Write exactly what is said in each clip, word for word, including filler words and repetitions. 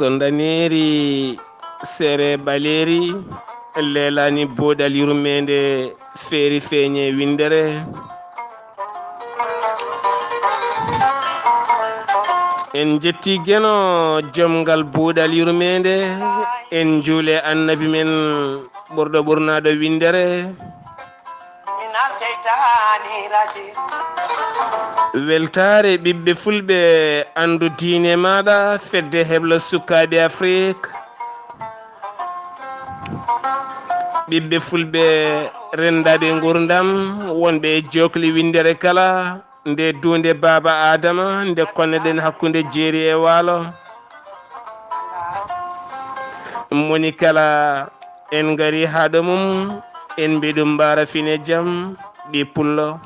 So ndaneeri sere ɓaleeri, leelaani buuɗal yurmeende, feeri feeñe winndere. En njetti Geno, jom ngal buuɗal yurmeende, en njuule Annabi men ɓurɗo ɓurnaaɗo winndere. Weltaare ɓiɓɓe fulɓe, anndu diine maaɗa, fedde heblo sukaaɓe Afrik. Ɓiɓɓe fulɓe, renndaaɓe nguurndam, wonɓe e jookli winndere kala, nde duunde Baaba Aadama, nde konneɗen hakkunde jeeri e waalo. Moni kala en ngari haa ɗo mum, en mbi ɗum mbaara fine jam, ɓi pullo.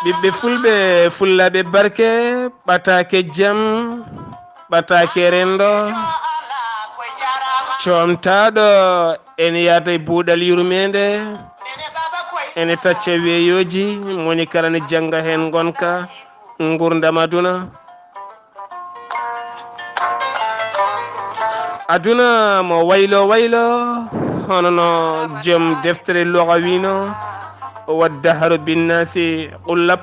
Ɓiɓɓe fulɓe, fullaaɓe barke, ɓataake jam, ɓataake renndo, coomtaaɗo, ene yaada e buuɗal yurmeende, ene tacca weeyooji, moni kala ne jannga heen ngonka, nguurndam aduna. Aduna mo waylo waylo, hono no joom deftere Luga wino, "Wa dahru binnaasi qullab."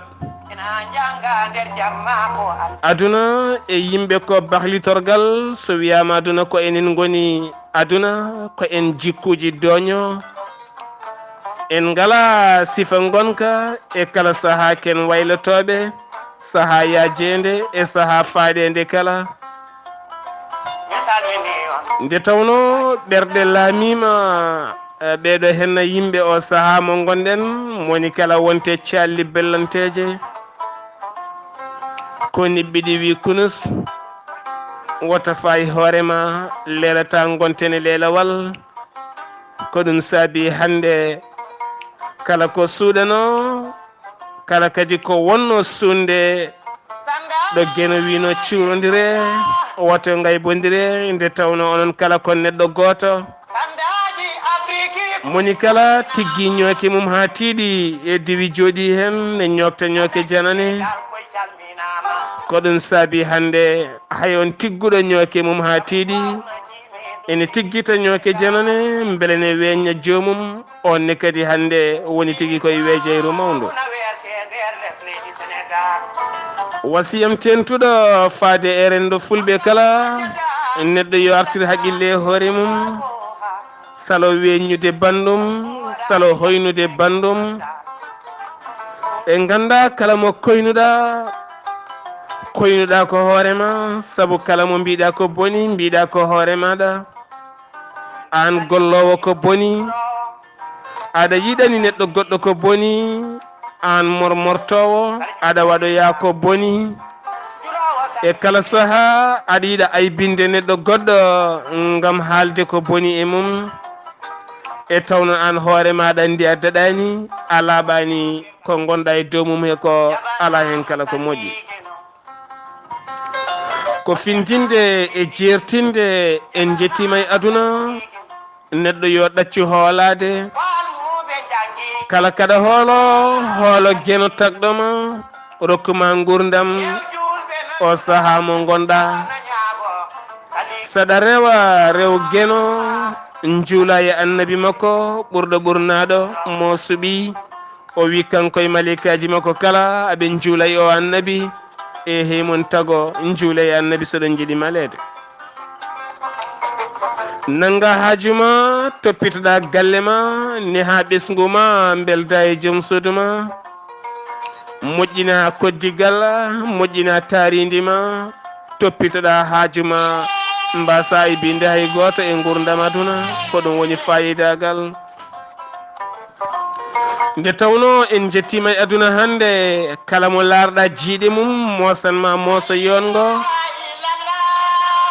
Aduna e yimɓe ko baklitorgal, so wiyaama aduna ko enen ngoni aduna, ko en jikkuuji dooño. En ngalaa sifa ngonka e kala sahaa ken waylotooɓe, sahaa yaajeende e sahaa faaɗeende kala. Nde tawnoo ɓerɗe laamiima, eh, ɓeeɗo henna yimɓe oo sahaa mo ngonɗen, moni kala wonte calli bellanteeje. Ko niɓɓiɗi wi kunus, wota faay hoore ma, leelata ngonten e leelawal. Ko ɗum saabi hannde kala ko suuɗanoo, kala kadi ko wonnoo suunde, ɗo Geno wino cuurondire, woto ngaybondire, nde tawnoo onon kala kon neɗɗo gooto. Moni kala tiggi ñooke mum haa tiiɗi e diwi jooɗii heen, ne ñookta ñooke janane. Ko ɗum saabi hannde hay on tigguɗo ñooke mum haa tiiɗi, ene tiggita ñooke janane, mbele ne weeña joomum, on ne kadi hannde woni tigi koye weejayru mawndu. Wasiyam tentuɗo faade e renndo fulɓe kala, neɗɗo yo artir haqqille e hoore mum, salo weeñude banndum, salo hoynude banndum. En ngannda kala mo koynuɗa, koynuɗa ko hoore ma, sabu kala mo mbiɗa ko boni, mbiɗa ko hoore maɗa. Aan golloowo ko boni, aɗa yiɗani neɗɗo goɗɗo ko boni, aan mormortoowo, aɗa waɗoya ko boni. E kala sahaa, aɗa yiɗa aybinde neɗɗo goɗɗo ngam haalde ko boni e mum. E tawno aan hoore maɗa anndi a daɗani, a laaɓani ko ngonɗa e dow mum he ko alaa heen kala ko moƴƴi. Ko fintinde e jeertinde en njettiima e aduna. Neɗɗo yo ɗaccu hoolaade. Kala kaɗa hoolo, hoolo Geno tagɗo ma, rokku ma nguurndam o sahaa mo ngonɗa. Saɗa rewa, rew Geno, njuula e Annabi makko ɓurɗo ɓurnaaɗo mo suɓi. O wi kanko e maleykaaji makko kala, aɓe njuula e o Annabi, e hey mon tago njuula e Annabi so ɗon njiɗi maleede. Nannga haaju ma, toppitoɗa galle ma, neha ɓesngu ma, mbelda e joom suudu ma. Moƴƴina koddigal, moƴƴina taarindi ma, toppitoɗa haaju ma, mbasa e binde hay gooto e nguurndam aduna, ko ɗum woni faayidagal. Nde tawnoo en njettiima e aduna hannde, kala mo laarɗa jiiɗe mum, moosan ma mooso yoonngo.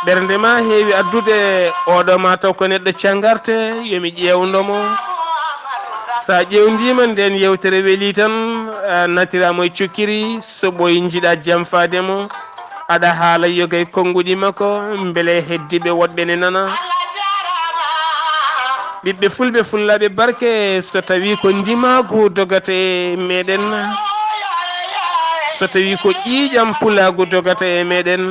Ɓernde ma heewi addude, oɗo ma taw ko neɗɗo cangarte, yo mi ƴeewndo mo. Sa ƴeewndiima ndeen yeewtere welii tan, a natiraama e cukkiri, so ɓooyi njiɗa jamfaade mo. Aɗa haala yoga e konnguɗi makko, mbele heddiiɓe woɗɓe ne nana. Ɓiɓɓe fulɓe, fullaaɓe barke, so tawii ko ndimaagu dogata e meɗen, So tawii ko ƴiiƴam pulaagu dogata e meɗen,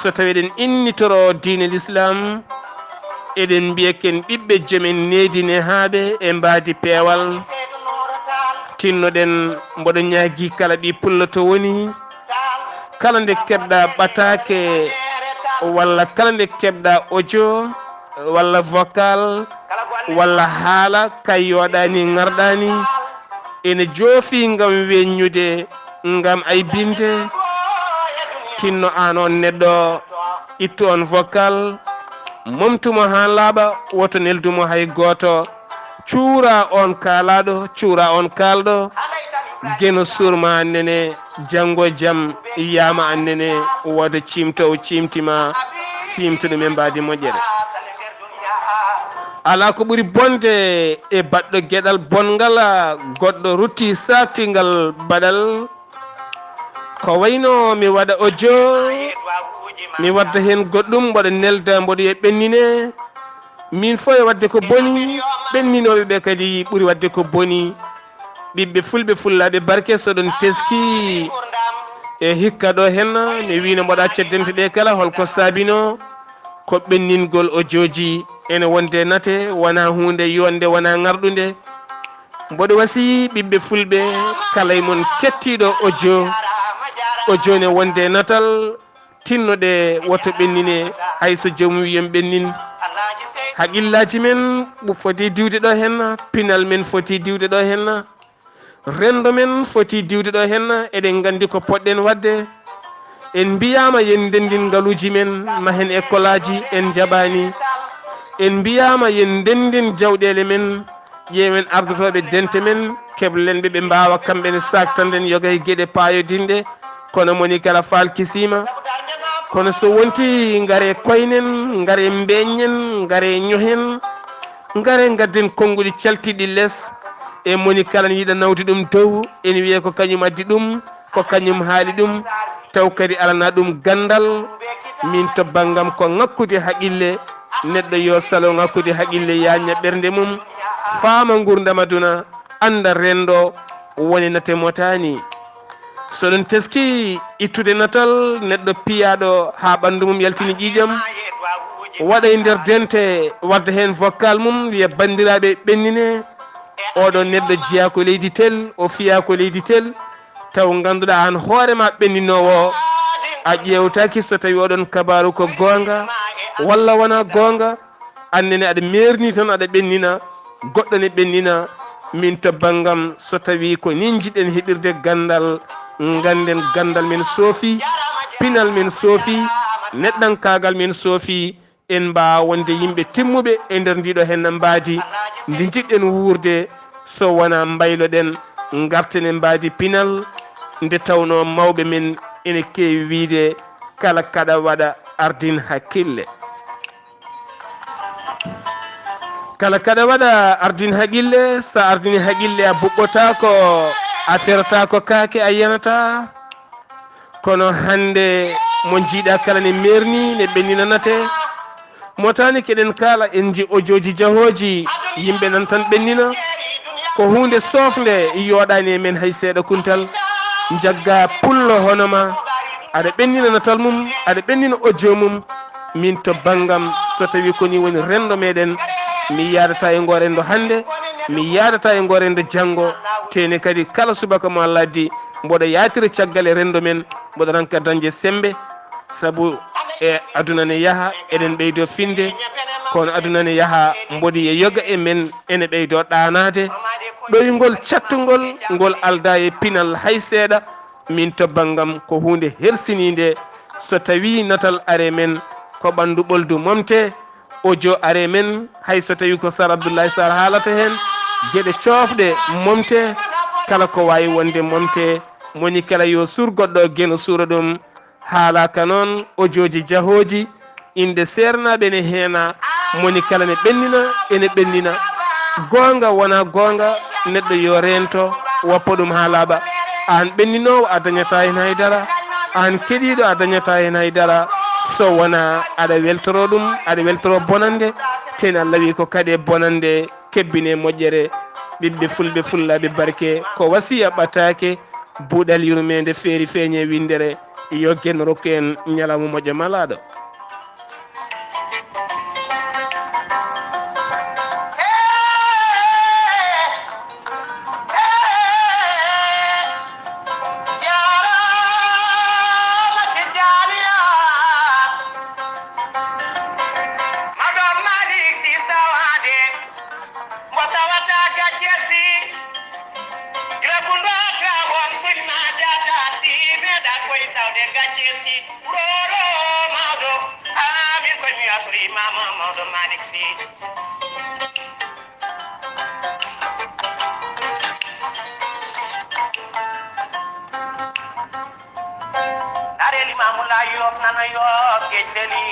so tawii eɗen innitoro diine Lislaam, eɗen mbiya ken ɓiɓɓe jomen needi nehaaɓe e mbaadi peewal. Tinnoɗen, mboɗo ñaagii kala ɓii pullo to woni, kala nde keɓɗa ɓataake, walla kala nde keɓɗa audio, walla vocal, walla haala ka yooɗaani, ŋarɗaani, ene joofi ngam weññude, ngam aybinde. Tinno aan on neɗɗo, ittu on vocal, momtumo haa laaɓa, woto neldumo hay gooto. Cuura on kaalaaɗo, cuura on kaalɗo. Geno suurma annene, janngo jam yaama annene, wooda ciimtoowo ciimtima, siimtuɗo men mbaadi moƴƴere. Alaa ko ɓuri bonde e baɗɗo geɗal bonngal, goɗɗo rutti saaktingal baɗal. Ko wayno mi waɗa audio, mi wadda heen goɗɗum, mboɗo nelda, mboɗo wiya ɓennine. Min fof e waɗde ko boni, ɓenninooɓe ɓe kadi ɓuri waɗde ko boni. Ɓiɓɓe fulɓe, fullaaɓe barke, so ɗon teski e hikka ɗo henna, mi wiino mboɗo acca dente ɗe kala, holko saabinoo? Ko ɓenningol audioji ene wonde nate, wonaa huunde yonde, wonaa ŋarɗunde. Mboɗo wasiyii ɓiɓɓe fulɓe, kala e mon kettiiɗo audio, audio ne wonde natal, tinnoɗe woto ɓennine, hay so joomum wiyan ɓennin. Haqillaaji men ɓu-, foti diwde ɗo henna, pinal men foti diwde ɗo henna, renndo men foti diwde ɗo henna, eɗen nganndi ko poɗɗen waɗde. En mbiyaama yen ndenndin ngaluuji men, mahen ekkolaaji, en njaɓaani. En mbiyaama yen ndenndin jawɗeele men, ƴeewen ardotooɓe dente men, keblen ɓe, ɓe mbaawa kamɓe ne saaktanden yoga e geɗe paayodinɗe, kono moni kala faal kisiima. Kono so wonti ngare koynen, ngare mbeeñen, ngare ñohen, ngare ngadden konnguɗi caltiɗi les, e moni kala ne yiɗa nawde ɗum dow, ene wiya ko kañum addi ɗum, ko kañum haali ɗum, taw kadi alana ɗum ganndal. Min to banngam ko ŋakkude haqille, neɗɗo yo salo ŋakkude haqille, yaaña ɓernde mum, faama nguurndam aduna, annda renndo woni nate motaani. So ɗum teski ittude natal neɗɗo piyaaɗo haa ɓanndu mum yaltini ƴiiƴam, waɗa e nder dente, wadda heen vocal mum, wiya banndiraaɓe ɓennine, oɗo neɗɗo jeyaa ko leydi tel, o fiyaa ko leydi tel, taw ngannduɗaa aan hoore ma ɓenninoowo, a ƴeewtaaki so tawii oɗon kabaaru ko goonga walla wonaa goonga. Annene aɗa meerni tan, aɗa ɓennina, goɗɗo ne ɓennina. Min to banngam, so tawii ko nii njiɗɗen heɓirde ganndal, ngannden ganndal men soofi, pinal men soofi, neɗɗankaagal men soofi, en mbaawa wonde yimɓe timmuɓe e nder ndiiɗo henna mbaadi ndi njiɗɗen wuurde, so wonaa mbayloɗen, ngarten e mbaadi pinal, nde tawnoo mawɓe men ene keewi wiyde, kala kaɗa waɗa ardin hakkille. Kala kaɗa waɗa ardin haqille, so a ardini haqille a buɓɓotaako, a ferataako kaake, a yanataa. Kono hannde mo njiiɗa kala ne meerni, ne ɓenninanate. Motaani keɗen kaala, en nji ojooji jahooji, yimɓe nan tan ɓennina. Ko huunde soofnde, yooɗaani e men hay seeɗa. Kuntal njagga pullo hono ma, aɗa ɓennina natal mum, aɗa ɓennina ojoo mum. Min to banngam, so tawii ko nii woni renndo meɗen, mi yaadataa e ngoo renndo hannde, mi yaadataa e ngoo renndo janngo, tene kadi kala subaka mo Allah addi, mboɗo yaatira caggal e renndo men, mboɗo ranka dañde semmbe, sabu e aduna ne yaha, eɗen ɓeydoo finde, kono aduna ne yaha, mboɗi e yoga e men ene ɓeydoo ɗaanaade. Ɗoyngol cattungol ngol aldaa e pinal hay seeɗa. Min to banngam ko huunde hersiniinde, so tawii natal are men ko ɓanndu ɓoldu momte, ojoo are men, hay so tawii ko Sar Abdullahi Sar haalata heen, geɗe coofɗe momte, kala ko waawi wonde momte, moni kala yo suur goɗɗo geno suura ɗum. Haalaaka noon, ojooji jahooji, innde seernaaɓe ne heena, moni kala ne ɓennina, ene ɓennina. Goonga wonaa goonga, neɗɗo yo reento, woppa ɗum haa laaɓa. Aan ɓenninoowo, a dañataa heen hay dara. Aan keɗiiɗo, a dañataa heen hay dara. So wonaa aɗa weltoroo ɗum, aɗa weltoroo bonannde, tene Allah wii ko kaɗee bonannde, kebbinee moƴƴere. Ɓiɓɓe fulɓe, fullaaɓe barke, ko wasiya ɓataake, Buuɗal yurmeende feeri feeñe winndere, yo gen rokku en ñalawma moƴƴo malaaɗo. Mawɗo Malik Si Sawade, mbo tawata gacce si. Gila ko ndoota on sulma jaata si, meeɗa koye sawde gacce si. Roro mawɗo, amin koye mi asori mama mawɗo Malik Si. Dare Limaamu Laay Yoof nana Yoof Geƴ Teli.